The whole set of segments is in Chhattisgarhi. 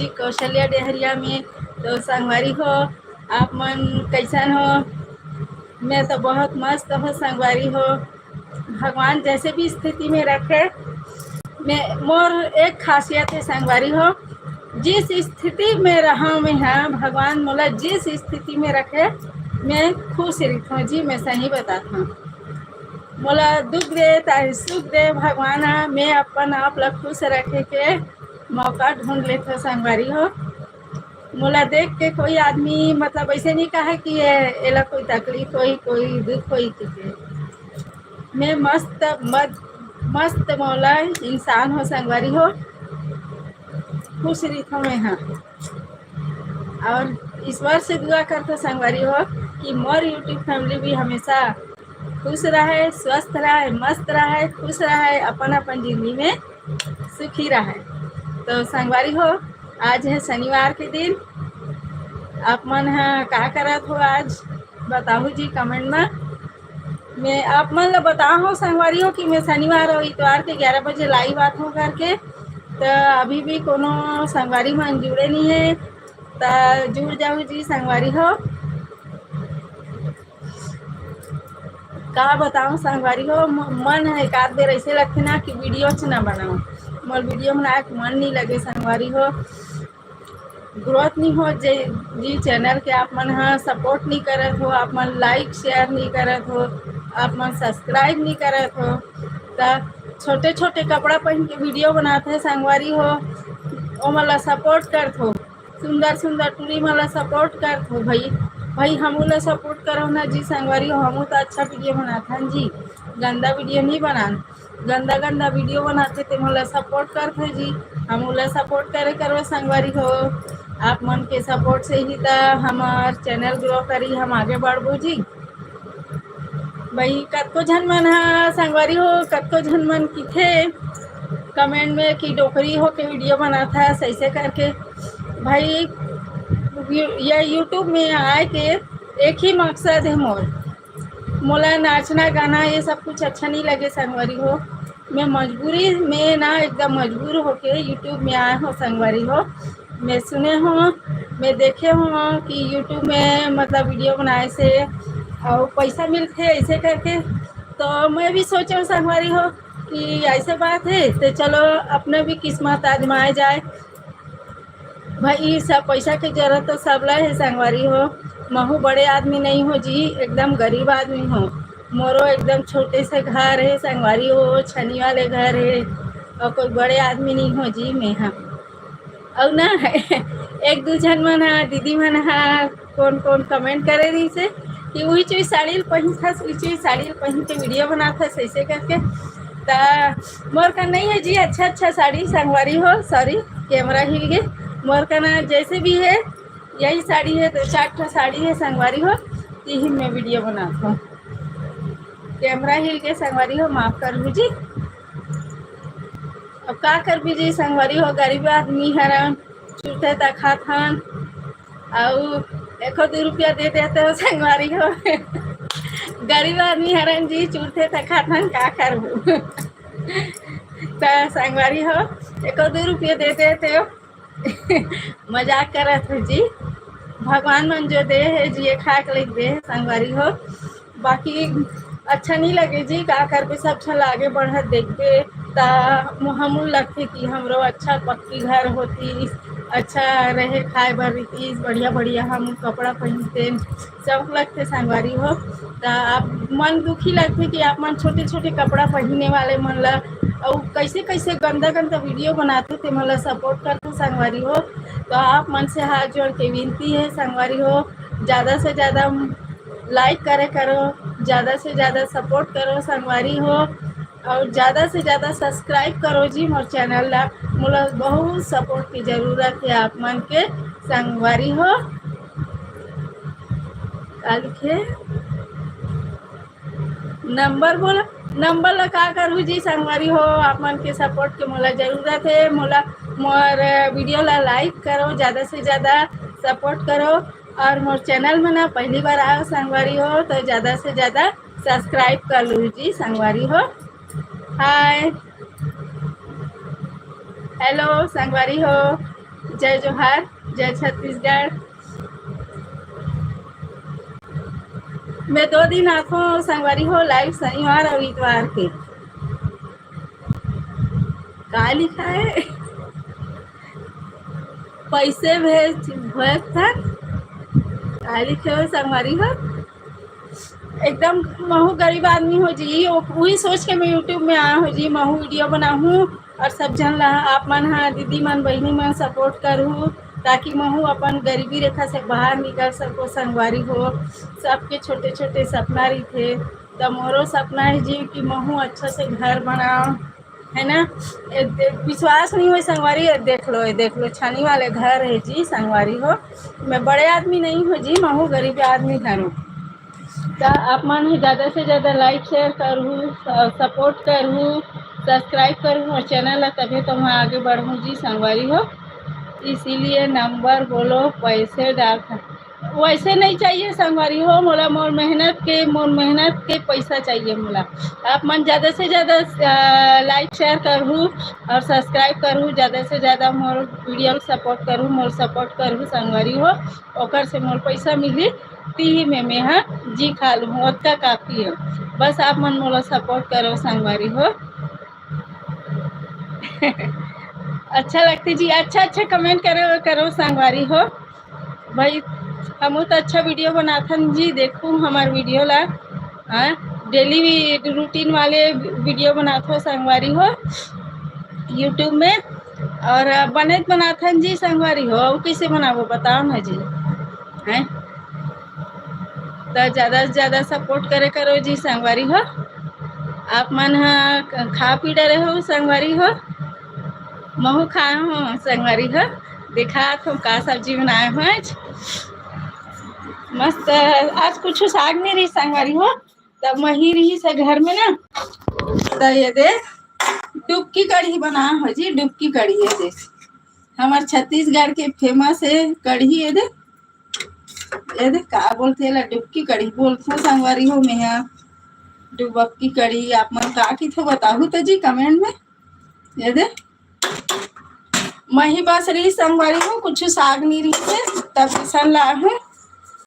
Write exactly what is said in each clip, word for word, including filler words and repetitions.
जी, कौशल्या डेहरिया में। तो संगवारी हो, आप मन कैसन हो? मैं तो बहुत मस्त हो संगवारी हो। भगवान जैसे भी स्थिति में रखे, मैं, मोर एक खासियत है संगवारी हो, जिस स्थिति में रहा मैं, हाँ, भगवान मोला जिस स्थिति में रखे, मैं खुश रहिथों जी। मैं सही बताथों, मोला दुख दे चाहे सुख दे, भगवान ह, मैं अपन आप ला खुश रखे के मौका ढूंढ लेथों संगवारी हो। मोला देख के कोई आदमी, मतलब, ऐसे नहीं कहे कि ये, एला कोई तकलीफ होई, कोई दुख होई, कि मैं मस्त, मत, मस्त मौला इंसान हो संगवारी हो, खुश रहिथों मैं, हाँ। और ईश्वर से दुआ करथों संगवारी हो कि मोर YouTube family भी हमेशा खुश रहे, स्वस्थ रहे, मस्त रहे, खुश रहे, अपन अपन जिंदगी में सुखी रहे। तो संगवारी हो, आज है शनिवार के दिन, आप मन ह का करत हो आज, बताहू जी comment में। मैं आप मन ल बताहूँ संगवारी हो कि मैं शनिवार और इतवार के ग्यारह बजे live आत हूँ करके। तो अभी भी कोनो संगवारी मन जुड़े नहीं है, तो जुड़ जाहू जी संगवारी हो। का बताऊँ संगवारी हो, म-, मन है एक आध बेर ऐसे लगथे ना कि video च ना बनाऊँ। मोर video बनाए के मन नहीं लगे संगवारी हो। Growth नहीं हो जे, जी channel के आप मन ह support नहीं करत हो, आप मन like share नहीं करत हो, आप मन subscribe नहीं करत हो। त छोटे छोटे कपड़ा पहन के video बनात है संगवारी हो, ओमन ला support करत हो, सुंदर सुंदर टूरी मन ला support करत हो भाई। भाई हमू ला support करो ना जी संगवारी हो, हमू तो अच्छा video बनात हन जी, गंदा video नहीं बनान। गंदा गंदा video बनाथे ते मोला support करथे जी, हमू ला support करे करो संगवारी हो। आप मन के support से ही त हमार channel grow करी, हम आगे बढ़बो जी। भाई कतको झन मन ह संगवारी हो, कतको झन मन किथे comment में कि डोकरी हो के video बनाथा ऐसे करके। भाई ये YouTube में आए के एक ही मकसद है मोर, मोला नाचना गाना ये सब कुछ अच्छा नहीं लगे संगवारी हो। मैं मजबूरी में ना एकदम मजबूर होके YouTube में आए हो संगवारी हो। मैं सुने हो, मैं देखे हो कि YouTube में मतलब video बनाए से और पैसा मिलथे ऐसे करके। तो मैं भी सोचे हो संगवारी हो कि ऐसे बात है तो चलो अपना भी किस्मत आजमाए जाए। भाई सब पैसा के जरूरत तो सबला है संगवारी हो, महू बड़े आदमी नहीं हो जी, एकदम गरीब आदमी हो। मोरो एकदम छोटे से घर है संगवारी हो, छनी वाले घर है और कोई बड़े आदमी नहीं हो जी मैं। हाँ और ना एक दू झन मन हा, दीदी मन हा, कौन कौन comment करे रही से कि उही चुई साड़ी ल पहिनथस, उही चुई साड़ी ल पहिन के video बनाथस ऐसे करके। त मोर का नहीं है जी अच्छा अच्छा साड़ी संगवारी हो, sorry camera हिल गे। मोर का ना जैसे भी है यही साड़ी है, दो चार ठो साड़ी है संगवारी हो, यही मैं video बनात हूँ। Camera हिल के संगवारी हो, माफ कर जी। अब का करबी जी संगवारी हो, गरीब आदमी हरन, चुरथे त खाथन, अउ एको दू रुपया दे देते हो संगवारी हो। गरीब आदमी हरन जी, चुरथे त खाथन, का करबू। त संगवारी हो, एको दू रुपया दे देते हो। मजाक करत हो जी, भगवान मन जो दे है जिए खाए के लइक दे है संगवारी हो। बाकी अच्छा नहीं लगे जी, का करबे, सब झन आगे बढ़त देखबे त हमू लगथे कि हमरो अच्छा पक्की घर होती, अच्छा रहे खाए बर रहितिस, बढ़िया बढ़िया हम कपड़ा पहिनते, सब लगथे संगवारी हो। त आप मन दुखी लगथे कि आप मन छोटे छोटे कपड़ा पहिने वाले मन ला अउ कैसे कैसे गंदा गंदा video बनाथे ते मन ला support करथे संगवारी हो। तो आप मन से हाथ जोड़ के विनती है संगवारी हो, ज़्यादा से ज़्यादा like करे करो, ज़्यादा से ज़्यादा support करो संगवारी हो, और ज़्यादा से ज़्यादा subscribe करो जी मोर channel ला। मोला बहुत support की ज़रूरत है आप मन के संगवारी हो। का लिखे? Number बोला, number ला का करू जी संगवारी हो, आप मन के support के मोला जरूरत है। मोला मोर video ला like करो, ज़्यादा से ज़्यादा support करो। और मोर channel में ना पहली बार आयो संगवारी हो तो ज़्यादा से ज़्यादा subscribe कर लू जी संगवारी हो। Hi, hello संगवारी हो, जय जोहार, जय छत्तीसगढ़। मैं दो दिन आथों संगवारी हो live, शनिवार और इतवार के। का लिखा है? पैसे भेज, भेज था। का लिखे हो संगवारी हो? एकदम महू गरीब आदमी हो जी, वो-, वही सोच के मैं YouTube में आया हूँ जी, महू video बनाहूँ और सब झन ला, आप मन हा, दीदी मन, बहिनी मन support करहू, ताकि महू अपन गरीबी रेखा से बाहर निकल सको संगवारी हो। सबके छोटे छोटे सपना रहिथे, त मोरो सपना है जी कि महू अच्छा से घर बनाओ, है ना। ए, दे-, विश्वास नहीं हो संगवारी, ये देख लो, ये देख लो, छानी वाले घर है जी संगवारी हो। मैं बड़े आदमी नहीं हो जी, महू गरीब आदमी हूँ। त आप मन ही ज्यादा से ज्यादा like share करहू, स-, support करहू, subscribe करहू और channel ला, तभी तो मैं आगे बढ़हूँ जी संगवारी हो। इसीलिए number बोलो, पैसे डाल। वैसे नहीं चाहिए संगवारी हो मोला, मोर मेहनत के, मोर मेहनत के पैसा चाहिए मोला। आप मन ज्यादा से ज्यादा, अ, like share करहू और subscribe करहू, ज्यादा से ज्यादा मोर video support करहू, मोर support करहू संगवारी हो, ओकर से मोर पैसा मिली, तीही में मैं हा जी खा लूँ, ओतका काफी है। बस आप मन मोला support करो संगवारी हो। अच्छा लगथे जी, अच्छा अच्छा comment करे करो संगवारी हो। भाई, हमू तो अच्छा video बनाथन जी, देखू हमार video ला। हाँ, daily भी routine वाले video बनाथो संगवारी हो YouTube में, और बने बनाथन जी संगवारी हो। अउ कैसे बनाबो बताओ ना जी, हैं? त ज्यादा से ज्यादा support करे करो जी संगवारी हो। आप मन ह खा पी डरे हो संगवारी हो, महू खाए हो संगवारी हो। दिखात हो का सब्जी बनाए हो आज। मस्त, आज कुछ साग नहीं रही संगवारी हो, तब मही रही से घर में ना, त ये दे डुबकी कढ़ी बनाए हो जी, डुबकी कढ़ी। ये दे हमार छत्तीसगढ़ के famous है कढ़ी। ये दे, ये दे का बोलथे ला, डुबकी कढ़ी बोलथो संगवारी हो, मेहा डुबक्की कढ़ी। आप मन का किथो बताहू तो जी comment में। ये दे मही बस रही संगवारी हो, कुछ साग नहीं रही है, तब बेसन ला हूँ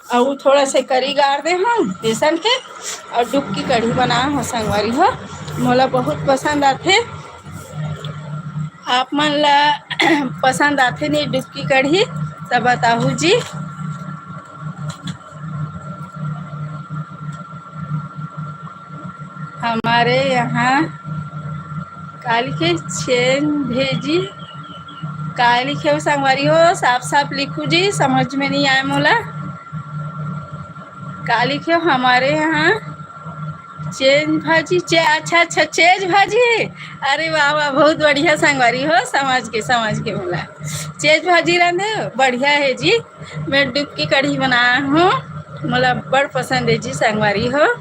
और थोड़ा से करी गार दे हूँ बेसन के, और डुबकी कढ़ी बना हूँ संगवारी हो। मोला बहुत पसंद आथे। आप मन ला पसंद आथे नहीं डुबकी कढ़ी, तब बताहू जी। हमारे यहाँ काली के चेज भाजी, काली के संगवारी हो, साफ साफ लिखू जी, समझ में नहीं आए मोला। काली के हमारे यहाँ चेज भाजी, चे-, अच्छा, अच्छा, चेज भाजी। अरे वाह, वाह, बहुत बढ़िया संगवारी हो, समझ के, समझ के मोला। चेज भाजी रांधे, बढ़िया है जी। मैं डुबकी कढ़ी बनाया हूँ, मोला बड़ पसंद है जी संगवारी हो।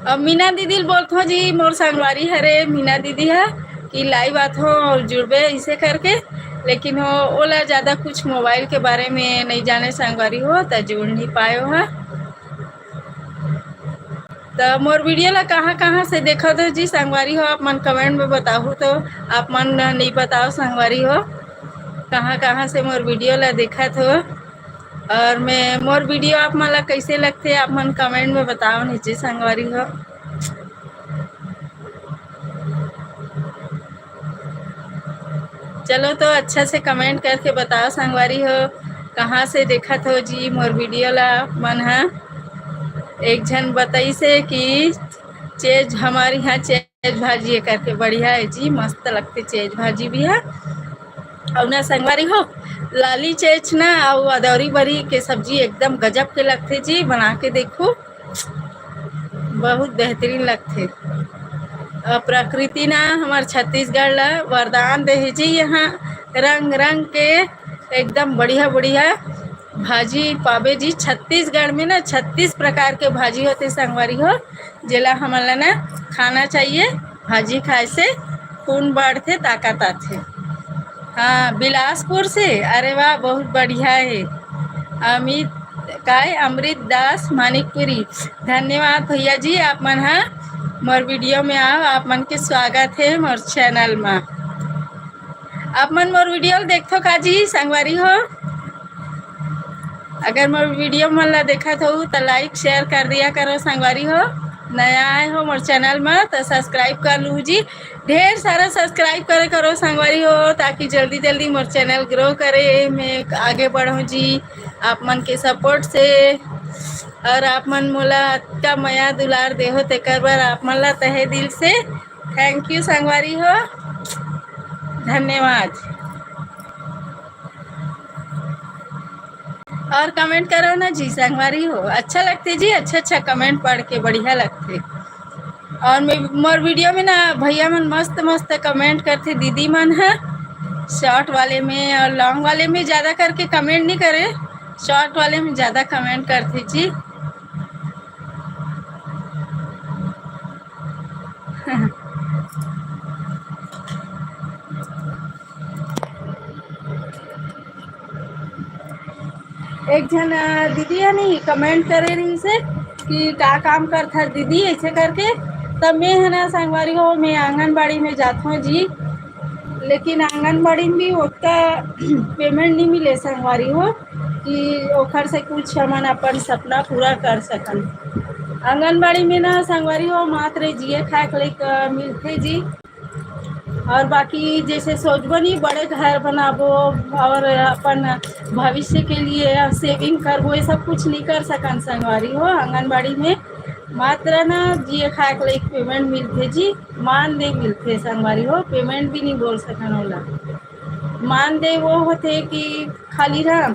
अब मीना दीदी ल बोलथो जी, मोर संगवारी हरे मीना दीदी ह कि live आथो और जुड़बे इसे करके, लेकिन हो ओला ज्यादा कुछ mobile के बारे में नहीं जाने संगवारी हो, त जुड़ नहीं पायो ह। त मोर video ला कहाँ कहाँ से देखत हो जी संगवारी हो, आप मन comment में बताहू। तो आप मन नहीं बताओ संगवारी हो, कहाँ कहाँ से मोर video ला देखत हो। और मैं, मोर video आप मन ला कैसे लगथे, आप मन comment में बताओ नीचे संगवारी हो। चलो तो अच्छा से comment करके बताओ संगवारी हो, कहाँ से देखत हो जी मोर video ला। मन हा एक झन बताइसे कि चेज, हमारे यहाँ चेज भाजी है करके। बढ़िया है जी, मस्त लगथे चेज भाजी भी है। और ना संगवारी हो, लाली चेज ना और अदौरी बरी के सब्जी एकदम गजब के लगथे जी, बना के देखो, बहुत बेहतरीन लगथे। और प्रकृति ना हमार छत्तीसगढ़ ला वरदान देहे जी, यहाँ रंग रंग के एकदम बढ़िया बढ़िया भाजी पाबे जी। छत्तीसगढ़ में ना छत्तीस प्रकार के भाजी होथे संगवारी हो, जेला हमन ला ना खाना चाहिए। भाजी खाए से खून बढ़थे, ताकत आथे। हाँ, बिलासपुर से। अरे वाह, बहुत बढ़िया है। अमित, काय, अमृत दास मानिकपुरी, धन्यवाद भैया जी, आप मन हा मोर video में आओ, आप मन के स्वागत है मोर channel में। आप मन मोर video ल देखथो का जी संगवारी हो? अगर मोर video मन ला देखत हो त like share कर दिया करो संगवारी हो। नया आए हो मोर channel में त subscribe कर लू जी। ढेर सारा subscribe करे करो संगवारी हो, ताकि जल्दी जल्दी मोर channel grow करे, मैं आगे बढ़ूँ जी। आप मन के support से और आप मन मोला अतका मया दुलार देहो तेकर बर आप मन ला तहे दिल से thank you संगवारी हो, धन्यवाद। और comment करो ना जी संगवारी हो, अच्छा लगथे जी, अच्छा अच्छा comment पढ़ के बढ़िया लगथे। और मैं मोर video में ना भैया मन मस्त मस्त comment करथे, दीदी मन ह short वाले में और long वाले में ज़्यादा करके comment नहीं करे, short वाले में ज़्यादा comment करथे जी। एक झन दीदी ह नहीं comment करे रहिसे कि का काम करथस दीदी ऐसे करके। तब मैं ह ना संगवारी हो, मैं आंगनबाड़ी में जाथों जी, लेकिन आंगनबाड़ी में भी ओतका payment नहीं मिले संगवारी हो कि ओखर से कुछ हमन अपन सपना पूरा कर सकन। आंगनबाड़ी में ना संगवारी हो मात्र जिए खाए के लइक मिलथे जी, और बाकी जैसे सोचबो नहीं बड़े घर बनाबो और अपन भविष्य के लिए saving करबो, ये सब कुछ नहीं कर सकन संगवारी हो। आंगनबाड़ी में मात्र ना जिए खाए के लइक payment मिलथे जी, मानदेय मिलथे संगवारी हो, payment भी नहीं बोल सकन ओला। मानदेय वो होथे कि खाली ना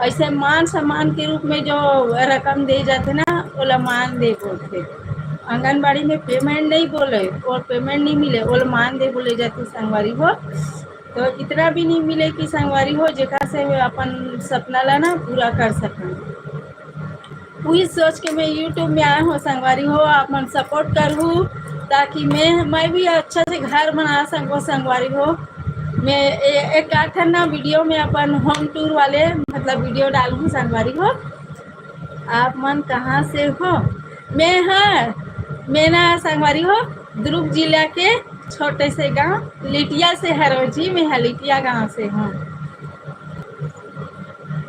ऐसे मान सम्मान के रूप में जो रकम दे जाथे ना, ओला मानदेय बोलथे। आंगनबाड़ी में payment नहीं बोले और payment नहीं मिले, ओला मानदेय बोले जाथे संगवारी हो। तो इतना भी नहीं मिले कि संगवारी हो जेकर से अपन सपना ला ना पूरा कर सकन। उही सोच के मैं YouTube में आए हों संगवारी हो, आप मन support करहू, ताकि मैं, मैं भी अच्छा से घर बना सकूँ संगवारी हो। मैं ए-, एक आध ठन ना video में अपन home tour वाले मतलब video डालहूँ संगवारी हो। आप मन कहाँ से हो? मैं ह, मैं ना संगवारी हो दुर्ग जिला के छोटे से गांव लिटिया से हरों जी, मैं ह लिटिया गांव से हूँ।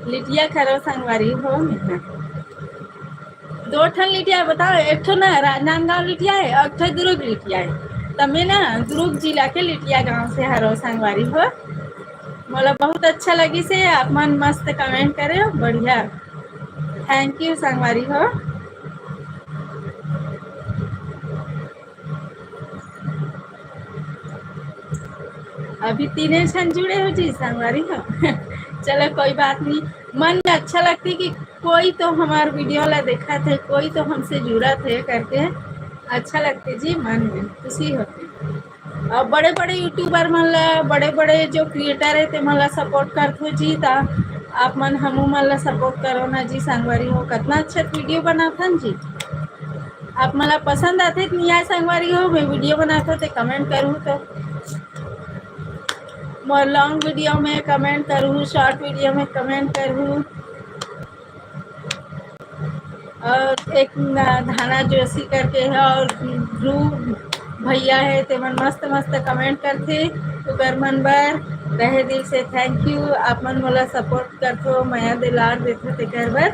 लिटिया खरो संगवारी हो, मैं ह दो ठन लिटिया बताओ, एक ठो ना राजनांदगांव लिटिया है और एक ठो दुर्ग लिटिया है। त मैं ना दुर्ग जिला के लिटिया गांव से हरों संगवारी हो। मोला बहुत अच्छा लगिसे, आप मन मस्त comment करे हो, बढ़िया। Thank you संगवारी हो। अभी तीने झन जुड़े हो जी संगवारी हो। चलो कोई बात नहीं, मन में अच्छा लगथे कि कोई तो हमार video ला देखथे, कोई तो हमसे जुड़थे करके अच्छा लगथे जी, मन में खुशी होथे। और बड़े बड़े YouTuber मन ला, बड़े बड़े जो creator है ते मन ला support करथो जी, ता आप मन हमू मन ला support करो ना जी संगवारी हो। कतना अच्छा video बनाथन जी। आप मन ला पसंद आथे कि नहीं आए संगवारी हो, मैं video बनाथों ते comment करहू, तो मोर long video में comment करहू, short video में comment करहू। और एक न-, धाना जोशी करके है और ध्रुव भैया है, ते मन मस्त मस्त comment करथे, ओकर मन बर तहे दिल से thank you। आप मन मोला support करथो, मया दुलार देथो, तेकर बर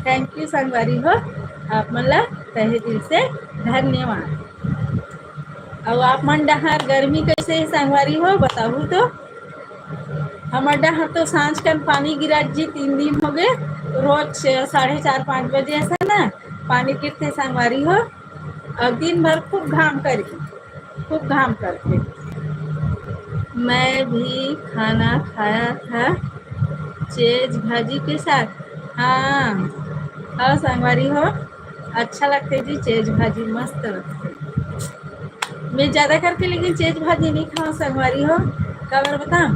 thank you संगवारी हो, आप मन ला तहे दिल से धन्यवाद। अउ आप मन डहार गर्मी कैसे है संगवारी हो, बताहू तो। हमर डहार तो सांझ कन पानी गिरा जी, तीन दिन हो गए, रोज साढ़े चार पाँच बजे ऐसा ना पानी गिरथे संगवारी हो, और दिन भर खूब घाम करही, खूब घाम करथे। मैं भी खाना खाया था चेज भाजी के साथ। हाँ, हाँ संगवारी हो, अच्छा लगथे जी, चेज भाजी मस्त लगथे। मैं ज्यादा करके लेकिन चेज भाजी नहीं खाऊं संगवारी हो, काबर बताऊं,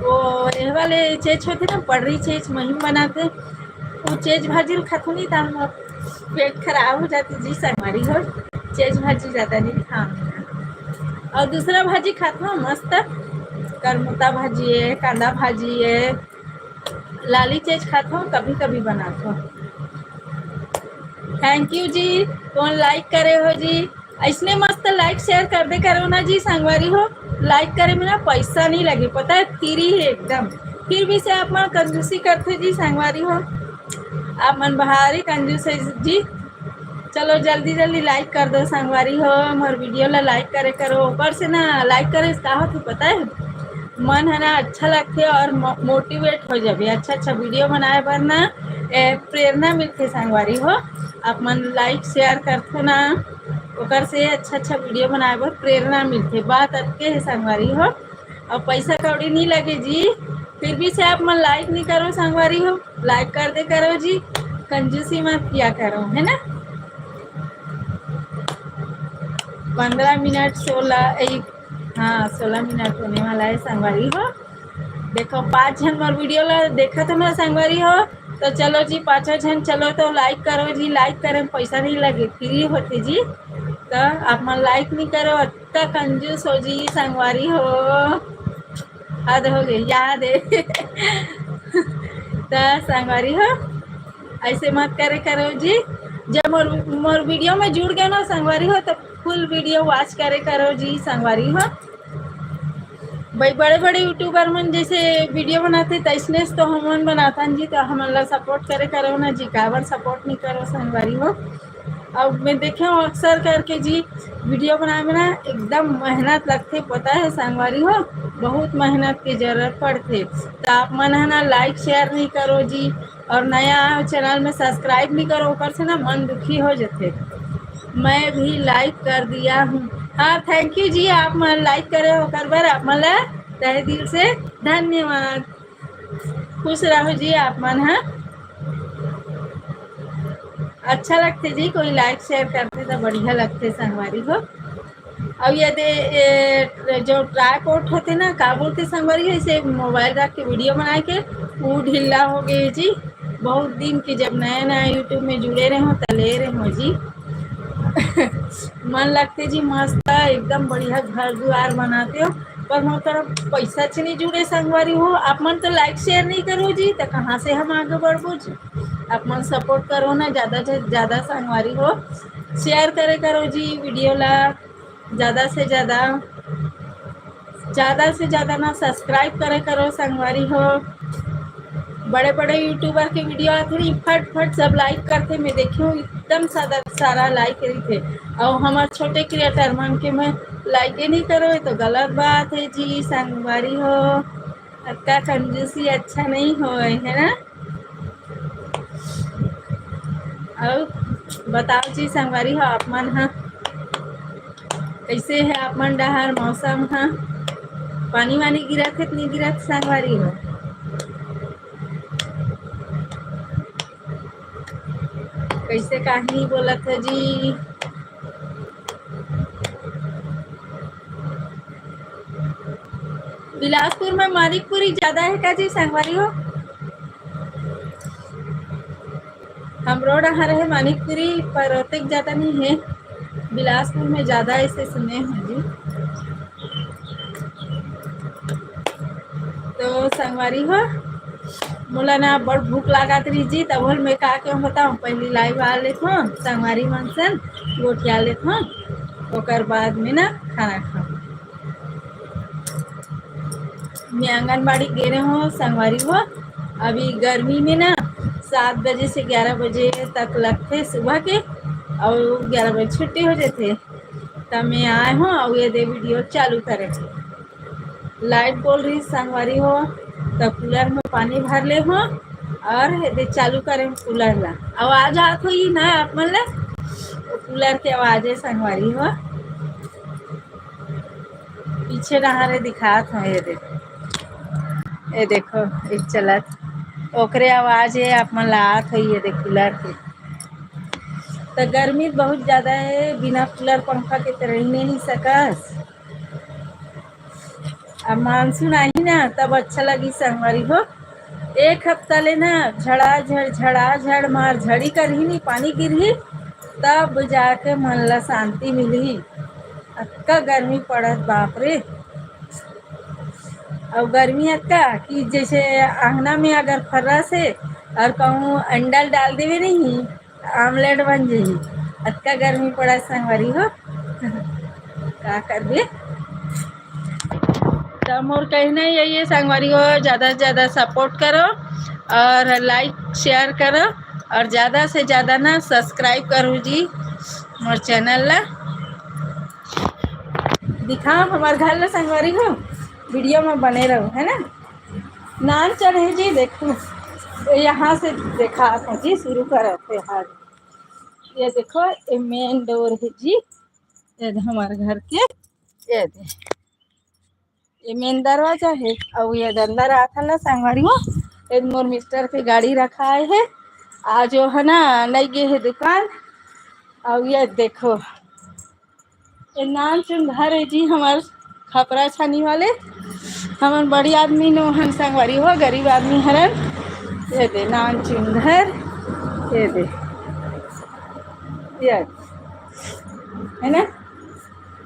वो ये वाले चेज होथे ना, पड़री चेज महीन बनाथे, वो चेज भाजी ल खाथो नहीं, त हमर पेट खराब हो जाथे जी संगवारी हो, चेज भाजी ज्यादा नहीं खाऊं। और दूसरा भाजी खाथो मस्त, करमुता भाजी है, कांदा भाजी है, लाली चेज खाथो, कभी कभी बनाथो। Thank you जी, कौन like करे हो जी, ऐसने मस्त like share कर दे करो ना जी संगवारी हो। लाइक करे में ना पैसा नहीं लगे, पता है, फ्री है एकदम। फिर भी से आप मन कंजूसी करथे जी संगवारी हो, आप मन भारी कंजूस है जी। चलो जल्दी जल्दी लाइक कर दो संगवारी हो, मोर वीडियो ला लाइक करे करो। ओकर से ना लाइक करे से का होथे पता है, मन है ना अच्छा लगथे और मोटिवेट हो जाबे, अच्छा अच्छा वीडियो बनाए बर ना ए, प्रेरणा मिलथे संगवारी हो। आप मन लाइक शेयर करथो ना, ओकर से अच्छा अच्छा वीडियो बनाए बर प्रेरणा मिलथे। बात अतके है संगवारी हो, और पैसा कौड़ी नहीं लगे जी। फिर भी से आप मन लाइक नहीं करो संगवारी हो, लाइक कर दे करो जी, कंजूसी मत किया करो, है ना। पंद्रह मिनट, सोलह, एक, हाँ, सोलह मिनट होने वाला है संगवारी हो। देखो, पाँच झन मोर वीडियो ला देखत हो ना संगवारी हो, तो चलो जी, पाँचों झन चलो तो लाइक करो जी। लाइक करे में पैसा नहीं लगे, फ्री होथे जी। तो आप मन लाइक नहीं करो, अतका कंजूस हो जी संगवारी हो, हद हो गई, याद है। तो संगवारी हो, ऐसे मत करे करो जी। जब मोर मोर वीडियो में जुड़ गए ना संगवारी हो, तो फुल वीडियो वॉच करे करो जी संगवारी हो। भाई, बड़े बड़े यूट्यूबर मन जैसे वीडियो बनाथे, तैसने से तो हमन बनाथन जी, तो हमन ला सपोर्ट करे करो ना जी, काबर सपोर्ट नहीं करो संगवारी हो। अब मैं देखे हूँ अक्सर करके जी, वीडियो बनाए में ना एकदम मेहनत लगथे, पता है संगवारी हो, बहुत मेहनत की जरूरत पड़थे। तो आप मन है ना लाइक शेयर नहीं करो जी, और नया आए हो चैनल में सब्सक्राइब नहीं करो, ओकर से ना मन दुखी हो जाथे। मैं भी लाइक कर दिया हूँ। हाँ, थैंक यू जी, आप मन लाइक करे हो ओकर बर आप मन ला तहे दिल से धन्यवाद। खुश रहो जी आप मन, हाँ। अच्छा लगथे जी, कोई लाइक शेयर करथे तो बढ़िया लगथे संगवारी हो। अब ये दे, ए, जो ट्राइपॉड होथे ना, का बोलथे संगवारी हो, इसे मोबाइल रख के वीडियो बनाए के, वो ढीला हो गए जी। बहुत दिन के जब नया नया यूट्यूब में जुड़े रहे हो तो ले रहे हो जी। मन लगथे जी मस्त, एकदम बढ़िया घर दुआर बनाते हो, पर मोर तरफ पैसा च नहीं जुड़े संगवारी हो। आप मन तो लाइक शेयर नहीं करो जी, तो कहाँ से हम आगे बढ़बो जी? आप मन सपोर्ट करो ना, ज़्यादा से ज़्यादा संगवारी हो, शेयर करे करो जी वीडियो ला, ज़्यादा से ज़्यादा, ज़्यादा से ज़्यादा ना सब्सक्राइब करे करो संगवारी हो। बड़े बड़े यूट्यूबर के वीडियो आथे नहीं, फट फट सब लाइक करथे, मैं देखे हूँ एकदम सारा सारा लाइक रहिथे। और हमार छोटे क्रिएटर मन के मैं लाइके नहीं करो, ये तो गलत बात है जी संगवारी हो। अतका कंजूसी अच्छा नहीं होय, है ना? अउ बताओ जी संगवारी हो, आप मन ह कैसे है, आप मन डहार मौसम ह? पानी वानी गिरत है कि नहीं गिरत संगवारी हो? कैसे काहे नहीं बोलत है जी? बिलासपुर में मानिकपुरी ज्यादा है का जी संगवारी हो? हमरो डहार है मानिकपुरी, पर ओतेक ज्यादा नहीं है। बिलासपुर में ज्यादा ऐसे सुने हैं जी। तो संगवारी हो, मोला ना बड़ भूख लागत रही जी, तब होल मैं का के बताऊं, पहली लाइव आ लेत हूँ संगवारी मन सन, गोठिया लेत हूँ, ओकर बाद में ना खाना खाऊं। मैं आंगनबाड़ी गे रहे हूँ संगवारी हो, अभी गर्मी में ना सात बजे से ग्यारह बजे तक लगथे सुबह के, और ग्यारह बजे छुट्टी हो जाथे। तब मैं आए हूँ और ये दे वीडियो चालू करे। लाइट बोल रही संगवारी हो, तो कूलर में पानी भर ले हो और ये दे चालू करे कूलर ला। आवाज आत होही ना आप मन ला, कूलर के आवाज है संगवारी हो। पीछे डहारे दिखात हो, ये देखो, ये देखो, एक चलत, ओकरे आवाज है आप मन ला आत होही, ये देखो, कूलर के। तो गर्मी बहुत ज्यादा है, बिना कूलर पंखा के तो रही नहीं सकस। अब मानसून आही ना, तब अच्छा लगी संगवारी हो। एक हफ्ता ले ना झड़ा झड़, झड़ा झड़ मार झड़ी करही नी, पानी गिरही, तब जाके मन ला शांति मिलही। अतका गर्मी पड़त, बाप रे। और गर्मी अतका कि जैसे अंगना में अगर फर्रा से और कहूँ अंडा ल डाल देवे नहीं, आमलेट बन जाही। अतका गर्मी पड़त संगवारी हो, का करबे। तो मोर कहना यही है संगवारी हो, ज़्यादा से ज़्यादा सपोर्ट करो और लाइक शेयर करो और ज़्यादा से ज़्यादा ना सब्सक्राइब करो जी मोर चैनल ला। दिखाओ हमार घर ला संगवारी हो, वीडियो में बने रहो, है ना। नान चढ़े जी, देखो यहाँ से देखा था जी, शुरू करत हे। हाँ, ये देखो, ये मेन डोर है जी, ये दे हमारे घर के, ये दे, ये मेन दरवाजा है। और ये दे अंदर आता ना संगवारी हो, ये मोर मिस्टर के गाड़ी रखाए है, आज वो है ना नहीं गए है दुकान। और ये देखो, ये नान चुन घर है जी हमार खपरा छानी वाले। हमन बड़ी आदमी नो हन संगवारी हो, गरीब आदमी हरन। ये दे नान चुन घर, ये दे, ये है ना,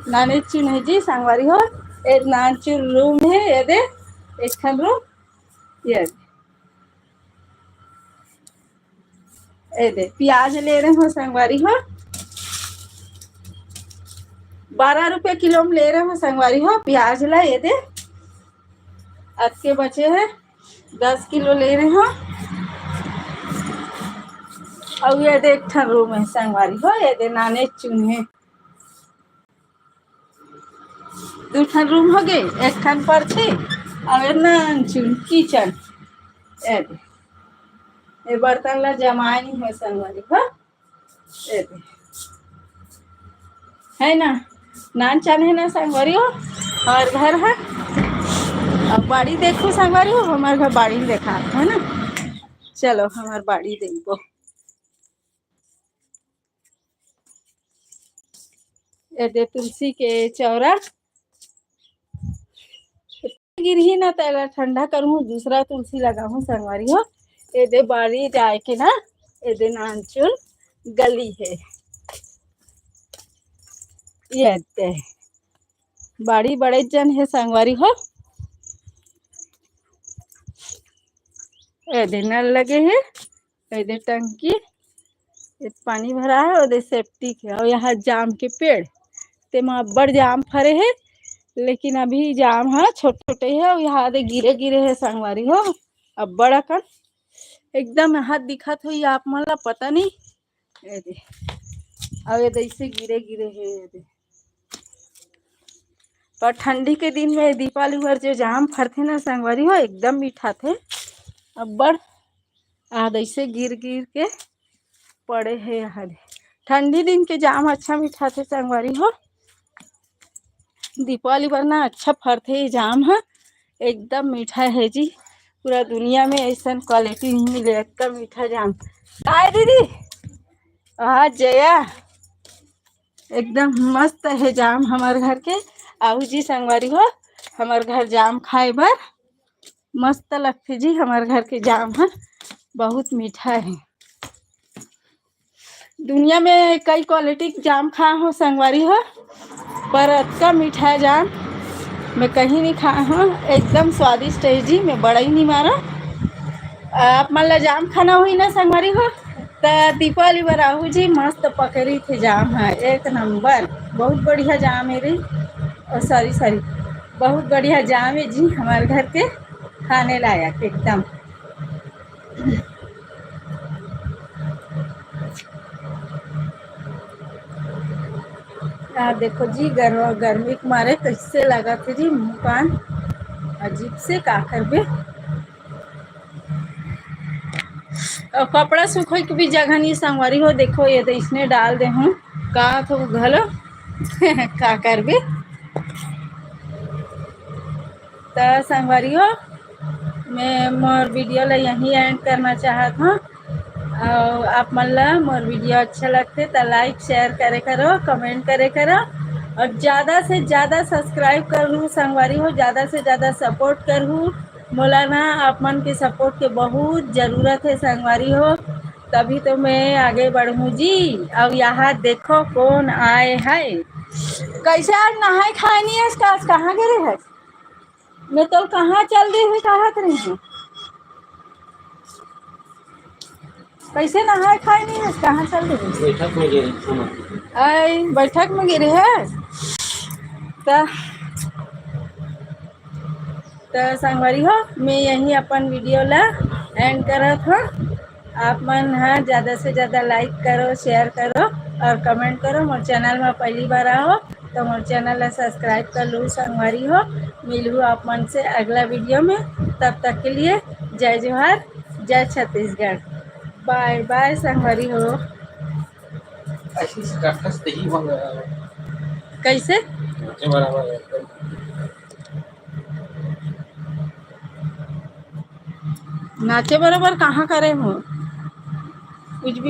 नाने चुन है जी संगवारी हो। ये नान चुन रूम है, ये दे एक ठन रूम, ये दे। ए दे, प्याज ले रहे हो संगवारी हो, बारह रुपये किलो में ले रहे हो संगवारी हो प्याज ला। ये दे, अतके बचे है, दस किलो ले रहे हो। और ये दे एक ठन रूम है संगवारी हो, ये दे नाने चुन है। दू ठन रूम हो गए, एक ठन परछी और नान चुन किचन। ए दे, ये बर्तन ला जमाए नहीं है संगवारी हो। ए दे, है ना, नान चान है ना संगवारी हो, हमार घर है। अब बाड़ी देखो संगवारी हो, हमार घर बाड़ी देखा है ना। चलो हमार बाड़ी देखो। ए दे तुलसी के चौरा गिरही ना, तेला ठंडा करूँ, दूसरा तुलसी लगाऊँ संगवारी हो। ए दे बाड़ी जाए के ना, ए दे नानचुन गली है। ये दे बाड़ी बड़े जन है संगवारी हो। ए दे नल लगे है, ए दे टंकी, ए पानी भरा है, ओ दे सेप्टिक है। और यहाँ जाम के पेड़, तेमा अब्बड़ जाम फरे है, लेकिन अभी जाम हा छोटे छोटे है। और यहाँ दे गिरे गिरे है संगवारी हो, अब्बड़ अकन एकदम हाथ दिखत होई आप मन ला, पता नहीं। ए दे, अब ये दैसे गिरे गिरे है, ये दे। पर ठंडी के दिन में दीपावली बर जो जाम फरथे ना संगवारी हो, एकदम मीठा थे अब्बड़। आ दैसे गिर गिर के पड़े है यहाँ दे। ठंडी दिन के जाम अच्छा मीठा थे संगवारी हो। दीपावली बर ना अच्छा फरथे ये जाम ह, एकदम मीठा है जी। पूरा दुनिया में ऐसन क्वालिटी नहीं मिले, एकदम मीठा जाम। काय दीदी? हाँ जया, एकदम मस्त है जाम हमार घर के। आऊ जी संगवारी हो, हमार घर जाम खाए बर मस्त लगथे जी। हमार घर के जाम ह बहुत मीठा है। दुनिया में कई क्वालिटी के जाम खा हो संगवारी हो, पर अतका मीठा जाम मैं कहीं नहीं खा हूँ। एकदम स्वादिष्ट है जी, मैं बड़ा ही नहीं मारा। आप मन ला जाम खाना हुई ना संगवारी हो, त दीपावली बर आहू जी, मस्त पकरी थे जाम है, एक नंबर, बहुत बढ़िया जाम है रे। ओ सॉरी सॉरी, बहुत बढ़िया जाम है जी, हमारे घर के खाने लायक एकदम। आ देखो जी, गर्म, गर्मी के मारे कैसे लगा थे जी, मुँह कान अजीब से, का करबे। और कपड़ा सूखे के भी जगह नहीं संगवारी हो। देखो ये तो इसने डाल दे हूँ, का तो घलो का करबे। त संगवारी हो, मैं मोर वीडियो ला यहीं एंड करना चाहत हूँ। और आप मन ला मोर वीडियो अच्छा लगथे त लाइक शेयर करे करो, कमेंट करे करो और ज़्यादा से ज़्यादा सब्सक्राइब कर लू संगवारी हो, ज़्यादा से ज़्यादा सपोर्ट करहू। मोला ना आप मन के सपोर्ट के बहुत ज़रूरत है संगवारी हो, तभी तो मैं आगे बढ़ूँ जी। अब यहाँ देखो कौन आए है। कैसे आज नहाए खाए नहीं है, कहाँ गिरे है? मैं तो कहाँ चल दी हुई कहत रही हूँ। कैसे नहाए खाए नहीं है, कहाँ चल दी हुई? बैठक में गिरे हैं। आई बैठक में गिरे है। त तो संगवारी हो, मैं यहीं अपन वीडियो ला एंड करत हूँ। आप मन ह ज्यादा से ज्यादा लाइक करो, शेयर करो और कमेंट करो। मोर चैनल में पहली बार आओ तो मोर चैनल ला सब्सक्राइब कर लू संगवारी हो। मिलू आप मन से अगला वीडियो में। तब तक के लिए जय जोहार, जय छत्तीसगढ़। बाय बाय संगवारी हो। ऐसी स्टेटस नहीं हो गया। कैसे? बराबर है। नाचे बरोबर कहाँ करे हो?